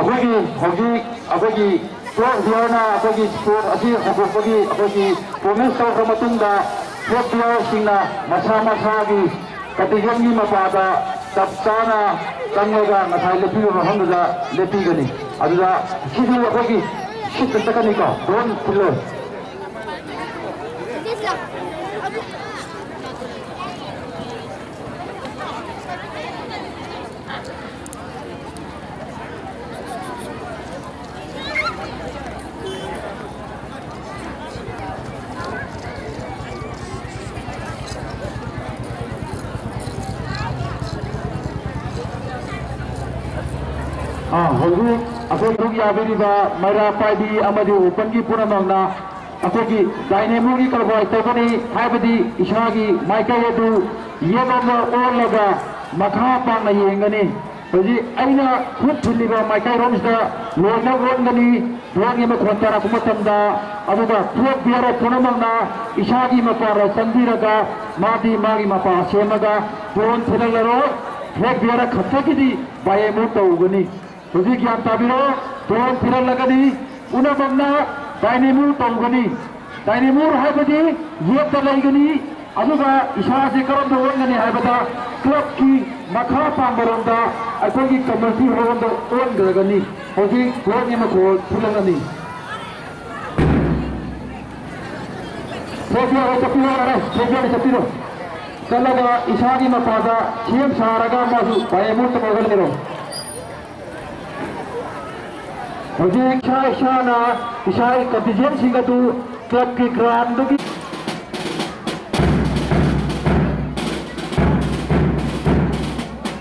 ꯑꯩꯈꯣꯏꯒꯤ ꯍꯧꯖꯤꯛ ꯑꯩꯈꯣꯏꯒꯤ flag ꯕꯤꯌꯔꯅ ꯑꯩꯈꯣꯏꯒꯤ sport ꯑꯁꯤ ꯍꯧꯗꯣꯛꯄꯒꯤ ꯑꯩꯈꯣꯏꯒꯤ promise ꯇꯧꯈ꯭ꯔ ꯃꯇꯨꯡꯗ, flag ꯕꯤꯌꯔꯁꯤꯡꯅ ꯃꯁꯥ ꯃꯁꯥꯒꯤ ꯀꯟꯇꯤꯟꯖꯦꯟꯒꯤ ꯃꯄꯥꯗ ꯆꯞ ꯆꯥꯅ ꯆꯪꯂꯒ ꯉꯁꯥꯏ ꯂꯦꯞꯄꯤꯕ ꯃꯐꯝꯗꯨꯗ ꯂꯦꯞꯄꯤꯒꯅꯤ꯫ ꯑꯗꯨꯗ ꯁꯤꯁꯨ ꯑꯩꯈꯣꯏꯒꯤ ꯁꯤꯠꯇ ꯆꯠꯀꯅꯤꯀꯣ, ꯗ꯭ꯔꯣꯟ ꯊꯤꯜꯂꯣꯏ꯫ ꯑꯥ, ꯍꯧꯖꯤꯛ ꯑꯩꯈꯣꯏ ꯁꯔꯨꯛ ꯌꯥꯕꯤꯔꯤꯕ ꯃꯩꯔꯥ ꯄꯥꯏꯕꯤ ꯑꯃꯗꯤ ꯑꯣꯄꯟꯒꯤ ꯄꯨꯝꯅꯃꯛꯅ ꯑꯩꯈꯣꯏꯒꯤ ꯗꯥꯏꯅꯦꯃꯣꯒꯤ ꯀꯔꯕꯥꯔ ꯇꯧꯒꯅꯤ, ꯍꯥꯏꯕꯗꯤ ꯏꯁꯥꯒꯤ ꯃꯥꯏꯀꯩ ꯑꯗꯨ ꯌꯦꯠꯂꯣꯝꯗ ꯑꯣꯜꯂꯒ ꯃꯈꯥ ꯄꯥꯡꯅ ꯌꯦꯡꯒꯅꯤ꯫ ꯍꯧꯖꯤꯛ ꯑꯩꯅ ꯈꯨꯠ ꯊꯤꯜꯂꯤꯕ ꯃꯥꯏꯀꯩꯔꯣꯝꯁꯤꯗ ꯂꯣꯏꯅ ꯑꯣꯟꯒꯅꯤ꯫ ꯗ꯭ꯔꯣꯟꯒꯤ ꯃꯈꯣꯟ ꯇꯥꯔꯛꯄ ꯃꯇꯝꯗ, ꯑꯗꯨꯒ ꯐ꯭ꯂꯦꯒ ꯕꯤꯌꯔ ꯄꯨꯝꯅꯃꯛꯅ ꯏꯁꯥꯒꯤ ꯃꯄꯥꯗ ꯆꯪꯕꯤꯔꯒ ꯃꯥꯗꯤ ꯃꯥꯒꯤ ꯃꯄꯥ ꯁꯦꯝꯃꯒ ꯗ꯭ꯔꯣꯟ ꯊꯤꯜꯍꯜꯂꯔꯣꯏ꯫ ꯐ꯭ꯂꯦꯒ ꯕꯤꯌꯔ ꯈꯛꯇꯒꯤꯗꯤ ꯕꯥꯏ ꯑꯦ ꯃꯨꯠ ꯇꯧꯒꯅꯤ꯫ ꯍꯧꯖꯤꯛ ꯒ꯭ꯌꯥꯟ ꯇꯥꯕꯤꯔꯣ, ꯗ꯭ꯔꯣꯟ ꯊꯤꯜꯍꯜꯂꯒꯅꯤ, ꯄꯨꯝꯅꯃꯛꯅ ꯗꯥꯏꯅꯦꯃꯣ ꯇꯧꯒꯅꯤ꯫ ꯗꯥꯏꯅꯦꯃꯣ ꯍꯥꯏꯕꯗꯤ ꯌꯦꯠꯇ ꯂꯩꯒꯅꯤ, ꯑꯗꯨꯒ ꯏꯁꯥꯁꯦ ꯀꯔꯝꯗ ꯑꯣꯟꯒꯅꯤ ꯍꯥꯏꯕꯗ, ꯀ꯭ꯂꯕꯀꯤ ꯃꯈꯥ ꯄꯥꯡꯕꯔꯣꯝꯗ ꯑꯩꯈꯣꯏꯒꯤ ꯀꯝꯃ꯭ꯌꯨꯅꯤꯇꯤ ꯍꯣꯜꯔꯣꯝꯗ ꯑꯣꯟꯒꯗꯕꯅꯤ꯫ ꯍꯧꯖꯤꯛ ꯗ꯭ꯔꯣꯟꯒꯤ ꯃꯈꯣꯜ ꯊꯤꯜꯂꯒꯅꯤ꯫ ꯐ꯭ꯂꯦꯒ ꯕꯤꯌꯔ ꯆꯠꯄꯤꯔꯣ, ꯌꯥꯔꯦ, ꯐ꯭ꯂꯦꯒ ꯕꯤꯌꯔ ꯆꯠꯄꯤꯔꯣ꯫ ꯆꯠꯂꯒ ꯏꯁꯥꯒꯤ ꯃꯄꯥꯗ ꯁꯦꯝ ꯁꯥꯔꯒ ꯃꯥꯁꯨ ꯕꯥꯏ ꯑꯦ ꯃꯨꯠ ꯇꯧꯔꯒ ꯂꯩꯔꯣ꯫ ꯍꯧꯖꯤꯛ ꯏꯁꯥ ꯏꯁꯥꯅ ꯏꯁꯥꯒꯤ ꯀꯟꯇꯤꯟꯖꯦꯟꯁꯤꯡ ꯑꯗꯨ ꯀ꯭ꯂꯕꯀꯤ ꯒ꯭ꯔꯥꯎꯟꯗꯒꯤ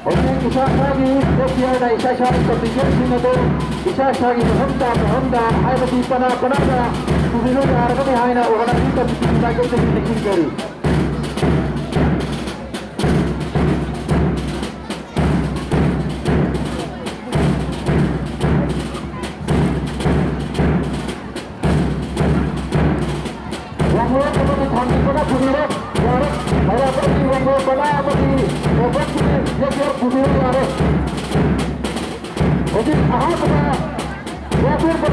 ꯍꯧꯖꯤꯛ ꯏꯁꯥ ꯏꯁꯥꯒꯤ ꯐ꯭ꯂꯦꯒ ꯕꯤꯌꯔꯗ ꯏꯁꯥ ꯏꯁꯥꯒꯤ ꯀꯟꯇꯤꯟꯖꯦꯟꯁꯤꯡ ꯑꯗꯨ ꯏꯁꯥ ꯏꯁꯥꯒꯤ ꯃꯐꯝ ꯆꯥꯕ ꯃꯐꯝꯗ, ꯍꯥꯏꯕꯗꯤ ꯄꯅꯥ ꯄꯅꯥꯗ ꯄꯨꯕꯤꯕ ꯌꯥꯔꯒꯅꯤ ꯍꯥꯏꯅ ꯑꯣꯔꯒꯅꯥꯏꯖꯤꯡ ꯀꯃꯤꯇꯤꯒꯤ ꯃꯥꯏꯀꯩꯗꯒꯤ ꯅꯤꯡꯁꯤꯡꯖꯔꯤ꯫ ꯋꯥꯡꯂꯦꯟ ꯑꯃꯗꯤ ꯊꯥꯡꯖꯤꯡꯕꯅ ꯄꯨꯕꯤꯔꯦ꯫ ꯌꯥꯔꯦ꯫ ꯃꯩꯔꯥ ꯄꯥꯏꯕꯤ ꯋꯥꯡꯂꯦꯟ ꯃꯅꯥ ꯑꯃꯗꯤ ꯔꯣꯕꯣꯠꯀꯤ ꯅꯦꯠꯋꯥꯔꯛ ꯄꯨꯕꯤꯔꯦ꯫ ꯌꯥꯔꯦ꯫ ꯍꯧꯖꯤꯛ ꯑꯍꯥꯟꯕꯗ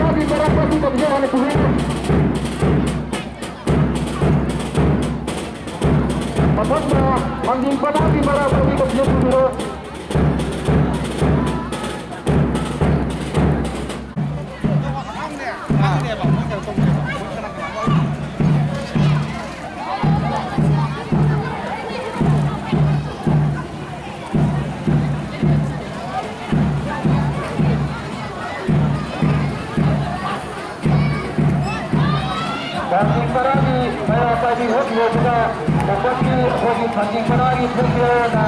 ꯃꯔꯛ ꯑꯁꯤ ꯀꯞꯁꯦ ꯍꯥꯟꯅ ꯄꯨꯕꯤꯔꯣ꯫ ꯃꯊꯪꯗ ꯊꯥꯡꯖꯤꯡ ꯄꯅꯥꯒꯤ ꯃꯔꯛ ꯑꯁꯤ ꯀꯞꯁꯦ ꯄꯨꯕꯤꯔꯣ꯫ ꯊꯥꯡꯖꯤꯡ ꯄꯅꯥꯒꯤ ꯃꯩꯔꯥ ꯄꯥꯏꯕꯤ ꯍꯦꯛ ꯂꯣꯏꯕꯒ ꯃꯣꯝꯄꯥꯛꯀꯤ ꯑꯩꯈꯣꯏꯒꯤ ꯊꯥꯡꯖꯤꯡ ꯄꯅꯥꯒꯤ ꯐꯦꯁꯇꯤꯚꯦꯜ ꯑꯣꯏꯅ